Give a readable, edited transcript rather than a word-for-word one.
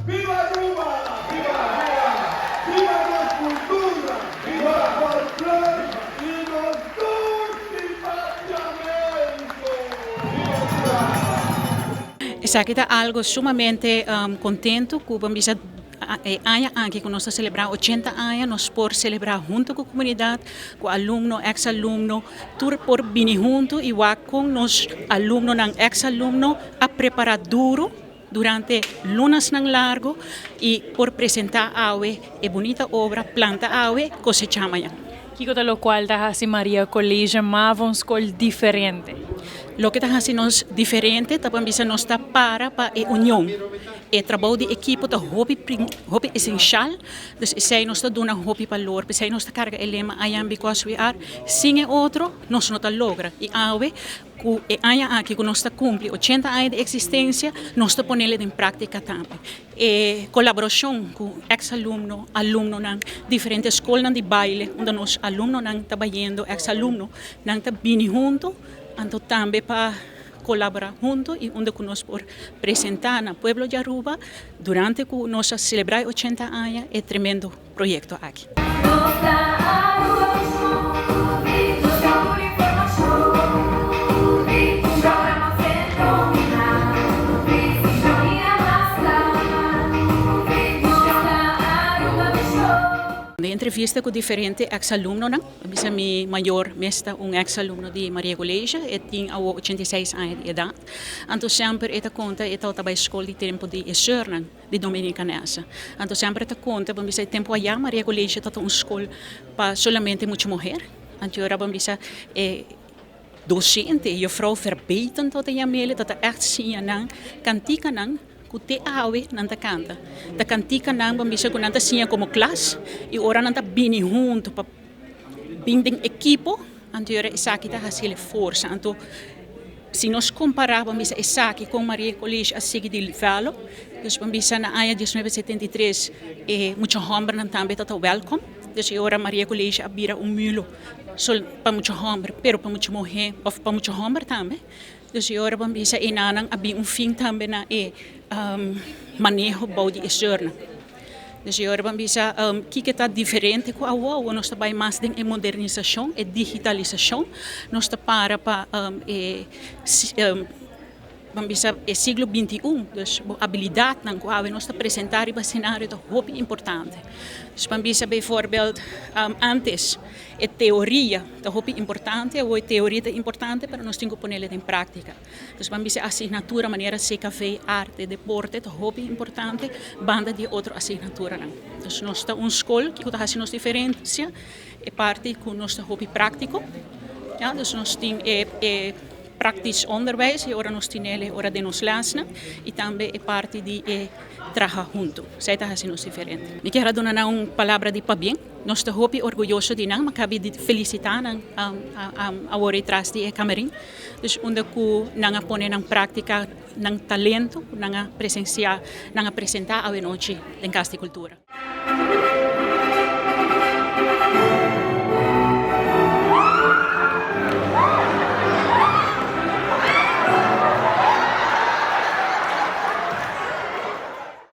Viva Aruba! Viva! Viva nos cultura! Viva folklore y nos dushi Papiamento! Viva! Esaki ta algo sumamente contento cu bo bisa e aña aki cu nos ta celebra ochenta aña nos por celebra hunto cu comunidad, cu alumno, ex alumno, tur por bini hunto y wak con nos alumnonan, ex alumno a prepara duro durante lunasnan largo y por presenta awe e bunita obra Planta Awe, Cosecha Mañan. Kiko ta locual ta haci Maria College Mavo un scol diferente? Loke ta haci nos diferente ta pa bisa nos ta para pa e union. E trabou di ekipo ta hopi hopi esencial, dus esey nos ta duna hopi balor, p'esey nos ta carga e lema I am because we are, sin e otro nos no ta logra. Y awe cu e aña aki cu nos ta cumpli ochenta aña di existencia, nos ta ponele den practica tambe. E colaboracion cu ex alumno, alumnonan, diferente scolnan di baile unda nos alumnonan ta bayendo, ex alumno nan ta bini hunto, anto tambe pa colabora hunto y unda cu nos por presenta na pueblo di Aruba durante cu nos a celebra e ochenta aña e tremendo proyecto aki. Den entrevista cu diferente ex alumnonan. A bisa mi mayor mes ta un ex alumno di Maria College, e tin awo 86 aña di edat. Anto semper e ta konta e tabata bai skol di tempu di e seurnan di Dominicanesa. Anto semper e ta konta, bo bisa e tempu ayá Maria College tabata un skol pa solamente mucha muher. Anto ora bo bisa e docente, juffrouw Verbeten tabata yam'el, e tabata ègt siña nan kantikanan Ku te awe nan ta kanta. Ta kantikanan bo bisa ku nan ta siña komo klas i ora nan ta bini huntu pa bin den ekipo, anto yora esaki ta hasi el forsa. Anto si nos kompará bo bisa esaki kon Maria College a sigui develop, dus bo bisa na aña 1973 e mucha hòmbernan tambe ta ta wèlkom. Dus e ora Maria College a bira un mulo sol pa mucha hòmber pero pa mucha muhé òf pa mucha hòmber tambe. Dus e ora bo bisa e nannan a bin un fin tambe na e maneho bou di e seurnan. Dus e ora bo bisa kiko ta diferente ku awo, awo nos ta bai mas den e modernisashon, e digitalisashon, nos ta para pa e bo bisa e siglo binti un, dus bo abilidatnan ku awe nos ta presentá riba senario ta hopi importante. Dus bo bisa bijvoorbeeld antes. E teoria ta hopi importante, awor e teoria ta importante pero nos tin ku ponele den práktika. Dus ban bisa asignatura manera CKV, arte, deporte ta hopi importante banda di e otro asignaturanan. Dus nos ta un skol ku ta hasi nos diferensia e parti ku nos ta hopi práktiko, ya, dus nos tin e e praktisch onderwijs e ora nos tinel e ora den nos lèsnan i tambe e parti di e traha huntu. Esei ta hasi nos diferente. Mi kier a duna nan un palabra di pabien. Nos ta hopi orguyoso di nan, ma kabi di felisitá nan awor ei tras di e kamerin. Dus unda ku nan a pone nan práktika, nan talento ku nan a presensiá, nan a presentá awenochi den Kas di Kultura.